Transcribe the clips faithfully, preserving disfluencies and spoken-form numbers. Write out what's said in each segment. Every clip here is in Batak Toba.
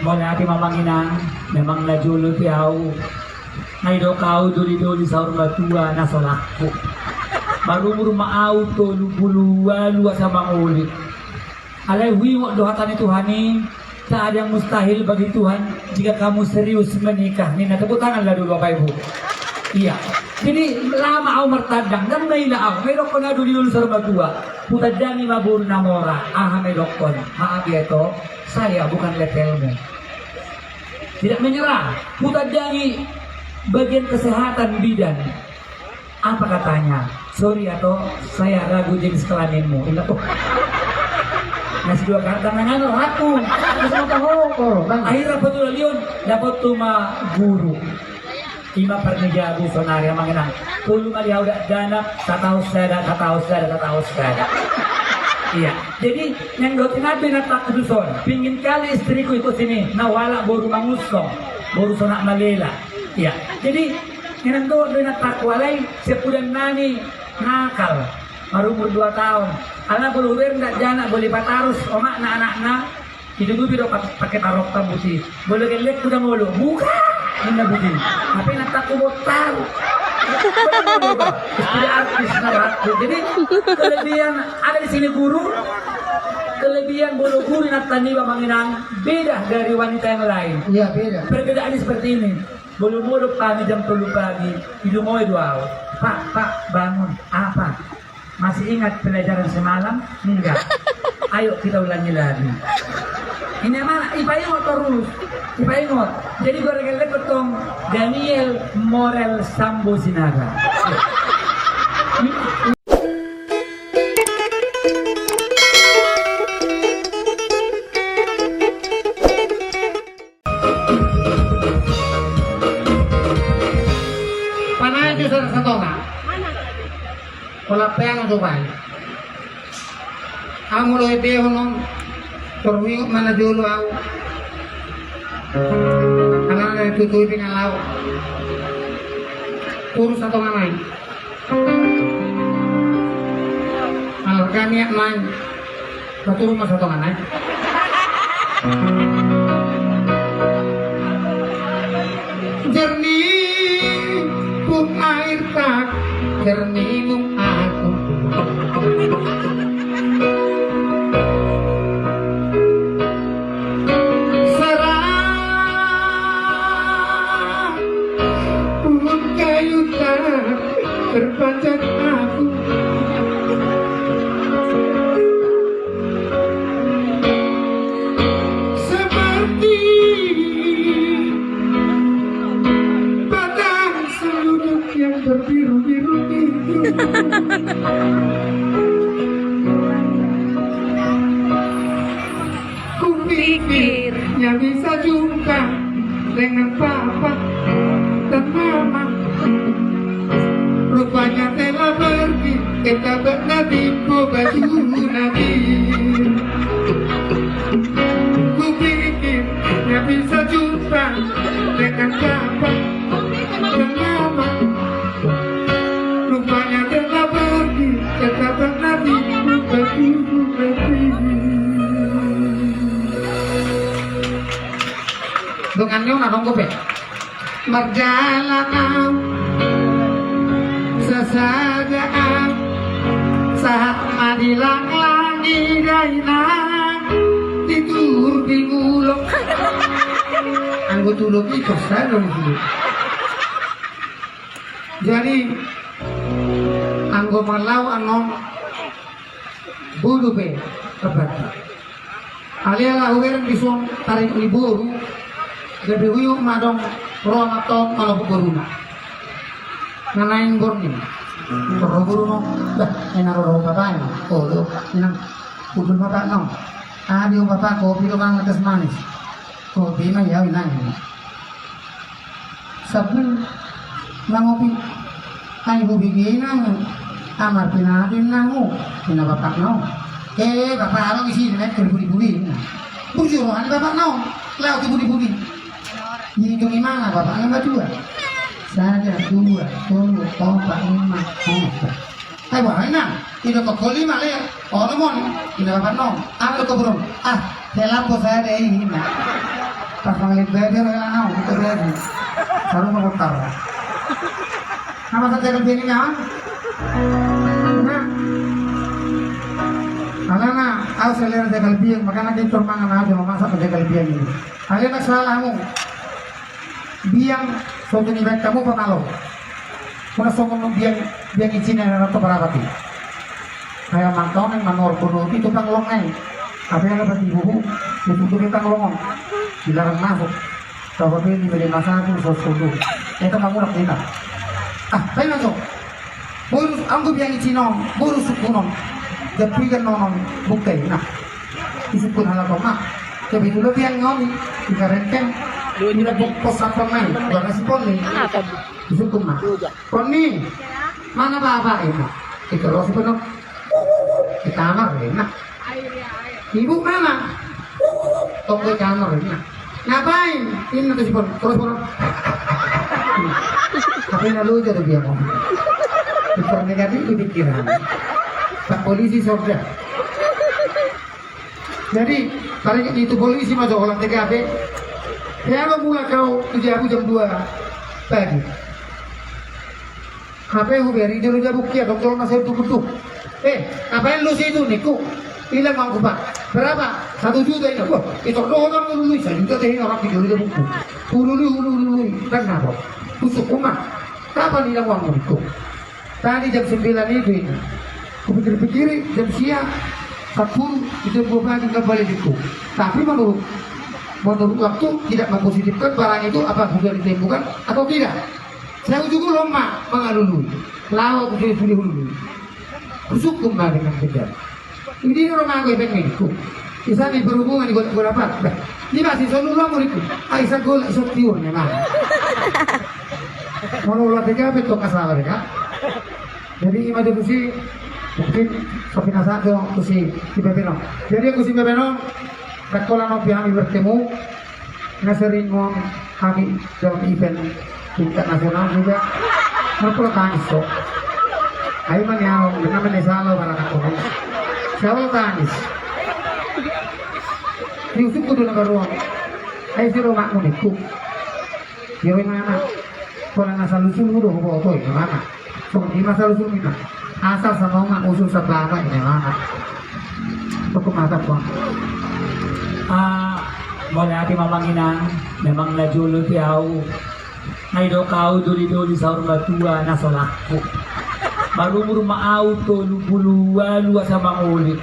Mauliate ma amang inang, memang na jolo pe au. Nga didok au doli-doli saur matua na so laku. Marumur ma au tolu pulu ualu asa mangoli. Alai huingot do hata ni Tuhan i, tak ada yang mustahil bagi Tuhan jika kamu serius menikah. Ninna, tepuk tangan lah dulu Bapak Ibu. Iya. Jadi lama au martandang, ndang na ila au. Nga didokkon au doli-doli saur matua. Hutandangi ma boru na mora, aha ma didokkon. Maaf ya to, saya bukan levelmu. Tidak menyerah, hutandangi bagian kesehatan bidan. Apa katanya? Sorry ya to, saya ragu jenis kelaminmu. Inna, oh. Na sidua kardang na ngana ragu. Terus apa? Oh, oh, bang. Akhirna patulalion, dapot tu ma guru. Ima parnijabu sonari amang inang. Tolu ma di au dakdanak, tataos sada, tataos sada, tataos sada. Iya. Jadi, naeng dohot inanta i na takkutuson. Pingin kali istriku ikut sini. Na hualap boru mangusong. Boru sonak malela. Iya. Jadi, naeng dohot do inantaku alai siap udan nani nakal. Marumur dua taon. Ala bolo hubereng dakdanak bolo patarus omakna anakna. Ditutupi do pa-, pake tarok ta buti. Bolo gellengku da molo. Buka! Ninna buti. Hape inantaku bontar. Istri artis na ragu. Jadi kelebihan ada di sini guru. Kelebihan bolo guru inanta niba amang inang beda dari wanita yang lain. Iya, beda. Perbedaannya seperti ini. Bolo modom hami jam tolu pagi, dilungoi do au. Pak, Pak, bangun. Apa? Masih ingat pelajaran semalam? Enggak. Ayo kita ulangi lagi. Ini amanah, ipaingot terus. Ipaingot. Jadi gora gellengku tong Daniel Morel Sambo Sinaga. Panaek jo sada satonga. Pola peang jo baen. Au molo ende hono, tor huingot ma na jolo au. Alana na tutui pingan laho. Turu satonga nai. Alarga niat nai. Paturu ma satonga nai. Jernih pun air tak, jernih pun aku. Serah pun kayu tak terpanjat aku. Seperti batang selunjuk yang berbiru-biru itu. Kupikir yang bisa jumpa dengan papa dan mama. Rupanya telah pergi, kita bernadi baju nabi. Kupikir yang bisa jumpa dengan papa dan mama. Rupanya telah pergi, kita bernadi baju nabi. Dongan ni on adong dope. Marjalan au, sasaja au, sahat ma di langlang i dainang, di Turbing Ulok. Anggo tu Ulok i tor sada do. Jadi anggo marlaok annon bodo pe, apa? Alai ala hubereng dison taringot ni boru, gabe huingot ma adong ro amanta on manopot boruna. Na naeng borngin. Ro boruna, bah, ena ro ro bapakna. Oh, do, ena, hundul bapakna. Adi o bapak, kopi do mangan teh manis. Kopi ma i au inang. Sabil mangopi. Ai hubege inang, amar pinadin nang, ninna bapakna on. Eh, bapak, adong isi, ninna, tu budi-budi, ninna. Bujur roha ni bapakna on, laho tu budi-budi. Dihitung imana bapakna on, dua. Sada, dua, tolu, opat, lima, opat. Ai boha inang, didok ho lima, le. Onom on, ninna bapakna on. Aha do ho burung? Ah, hela po sada i, ninna. Pas mangaliat babi ro hela nau, putar lagi. Saru manguttar. Nama saja kerja ini, nyaman? Nah. Alana, au selera jagal biang, makana dia cor mangan aja, mamasak jagal biang ini. Alana salahmu. Biang, soto ni baik kamu pamalo. Muna songon biang, biang icin na rata barabati. Kayak mantau neng manor bono itu panglong neng. Tapi ada bati bubu, itu tuh panglongon. Dilarang masuk. Coba beli beli masa tuh sos kudu. Itu kamu nak minta. Ah, tapi masuk. Boru anggo biang icin on, boru sukkun on. Japuigan nonon, bukti. Nah. Disukkun halak on ma. Kebetulan biang on, di karengkeng. Di pos satpam nai, barang si pon ni. Disukkun ma. Pon ni, mana bapa ini? Itu lo si pon. Di kamar ini. Ibu mana? Tong di kamar ini. Ngapain? Ini tuh si pon. Terus pon. Tapi na lucu tuh dia ngomong. Super negatif di pikiran. Pak polisi sorga. Jadi, paling itu polisi masuk olah T K P. Ya, lo mulak kau tujuh aku jam dua pagi. H P ku beri dia lu jabuk kia, dokter masih duduk. Eh, ngapain lu situ, niku? Hilang uangku, Pak. Berapa? Satu juta ini. Wah, itu doang lu, lu, satu juta teh orang di jabukku. Ulu, ulu, ulu, ulu, ulu. Kan apa? Busuk umat. Kapan hilang uangmu, niku? Tadi jam sembilan itu ini. Kupikir-pikiri, jam siang, sepuluh, jam dua pagi kembali, niku. Tapi menurut, menurut waktu tidak mempositifkan barang itu apa sudah ditemukan atau tidak. Saya ujung lomba mengalului. Lawa ku sudah sudah hulului. Kusukkum ma dengan kejam. Ini rumah gue ben minggu. Di sana berhubungan di gua dapat. Di masih solu lo muridku. Ai sagol iso tiur memang. Mau ulah tiga betul kasar ya. Jadi ima tusi mungkin sopi nasa tuh tusi di Bebeno. Jadi aku si Bebeno. Dakkola nopi hami bertemu, na sering ngon hami dalam event tingkat nasional juga. Mereka lo tangis so. Ayo mani alam, nama ni salo para kakono. Salo tangis. Diusuk kudu na baruang. Ayo siro makmu niku. Siro mana? Kona na salusul udah huboto ini mana? Songon i ma salusul ni ma. Asal sama ma usul sabana ini mana. Toko mata pon. Ah, mauliate ma amang inang, memang na jolo pe au. Na didok au doli-doli saur matua na solahku. Marumur ma au tolu pulu ualu asa mangoli.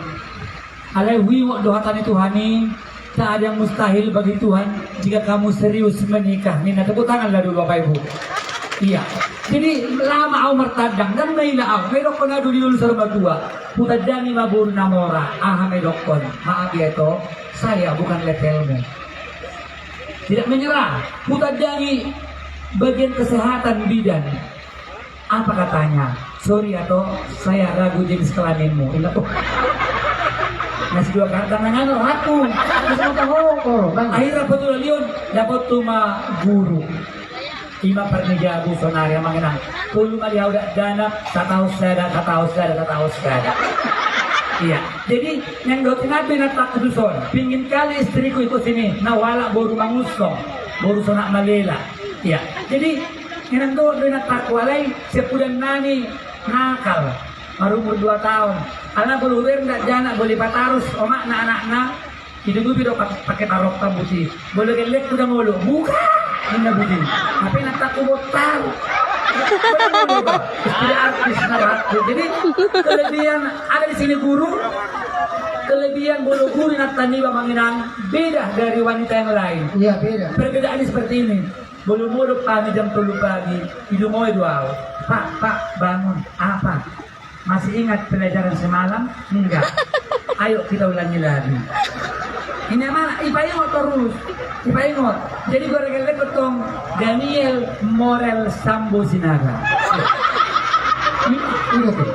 Alai huingot do hata ni Tuhan i, tak ada yang mustahil bagi Tuhan jika kamu serius menikah. Ninna, tepuk tangan lah dulu Bapak Ibu. Iya. Jadi lama au martandang, ndang na ila au, na didokkon au doli-doli saur matua. Hutandangi ma boru na mora, aha na didokkon, maaf ya to, saya bukan levelmu. Tidak menyerah, hutandangi bagian kesehatan bidan. Apa katanya? Sorry ya to, saya ragu jenis kelaminmu. Ingat tuh. Nasi dua kata nangan ragu. Terus mau tahu? Oh, bang. Akhirnya betul liun dapat tu ma guru. Ima parnijabu sonari amang inang. Tolu ma di au dakdanak, sataon sada, sataon sada, sataon sada. Iya. Jadi naeng dohot inanta inantaku tuson. Pingin kali istriku ikut sini. Na hualap boru mangusong, boru sonak malela. Iya. Jadi naeng dohot do inantaku alai siapudan nami nakal. Marumur dua taon. Ala bolu wer ndak janak boli patarus omakna anakna. Ditutupi do pak-, pake tarok tambuti. Bolu gellek udah molo. Buka. Ninna buti. Tapi inantaku botar. Tidak artis na ragu. Jadi kelebihan ada di sini guru. Kelebihan bolu guru inanta niba amang inang beda dari wanita yang lain. Iya, beda. Perbedaannya seperti ini. Bolu modom pagi jam tolu pagi, dilungoi do au. Pak, Pak, bangun. Apa? Masih ingat pelajaran semalam? Enggak. Ayo kita ulangi lagi. Ini mana? Ipaingot terus. Ipaingot. Jadi gua regelek betong Daniel Morel Sambo Sinaga. Ini, ini tuh.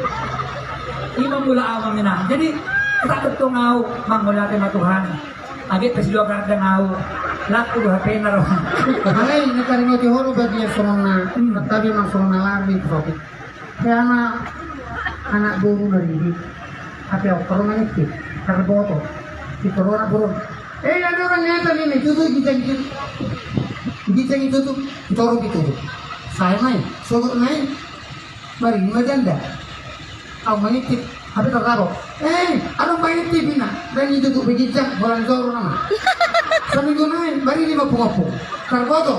Ima mula amang inang. Jadi tak betong au, mangolate ma Tuhan. Age pe sidua kardang au. Laku do H P na ro. Alai na taringot i ho do badia songon na. Hmm. Tapi ma songon na lari tu sopi. He anak, anak boru na ridi. Tapi au karo maniki. Karboto. Di korona burung. Eh, ada orang Ternyata memang itu tuh ginjang itu. Ginjang itu tuh jorok itu tuh. Saya main, sogot main. Mari, lima janda. Au mangintip, hape tarrabo. Eh, adong mangintip ina. Dan itu tuh beginjang, bolan joro nama. Saminggu nai, mari lima pungopung. Tarboto.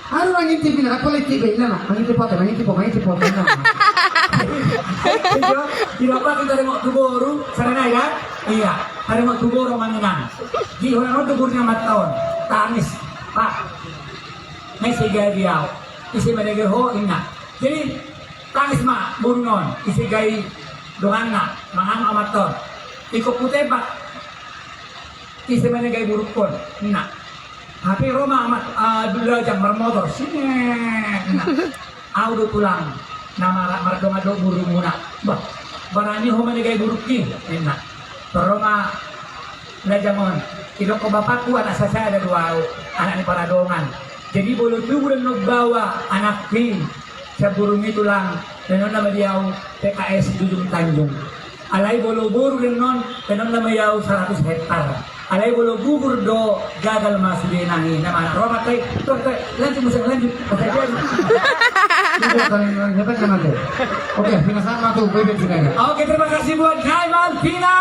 Adong mangintip ina, apa lagi tiba ina nama. Mangintip apa, mangintip apa, mangintip apa ina nama. Iyo, tidak apa kita ada mau tu boru, sana nai kan? Iya, ada mau tu boru manginang. Di orang tu boru nama tahun. Tangis, Pak. Nai segai diau. Ise manege ho ina. Jadi, tangis ma boruna on, ise gai donganna, mangan amanta on. Ingkon hutembak, ise manege gai borungkon, ninna. Hape ro ma amat, ah, lajang marmotor, sine, ninna. Au do tulang, na mar-, mardongan dohot borumuna. Bah, barani ho manege gai borungki, ninna. Ro ma lajang on, didok bapakku anak sasada do au, anak ni paradongan. Jadi molo tubu do annon baoa anakki, sian borungmi tulang, ninna ma di au P K S Ujung Tanjung. Alai molo boru do annon, ninna ma di au saratus hektar. Alai molo gugur do gagal ma sude nai, ninna ma anak. Ro ma tai, tor, tor, lanjut, musang, lanjut. Musang, lanjut. Oke, terima kasih buat Nai Malvina.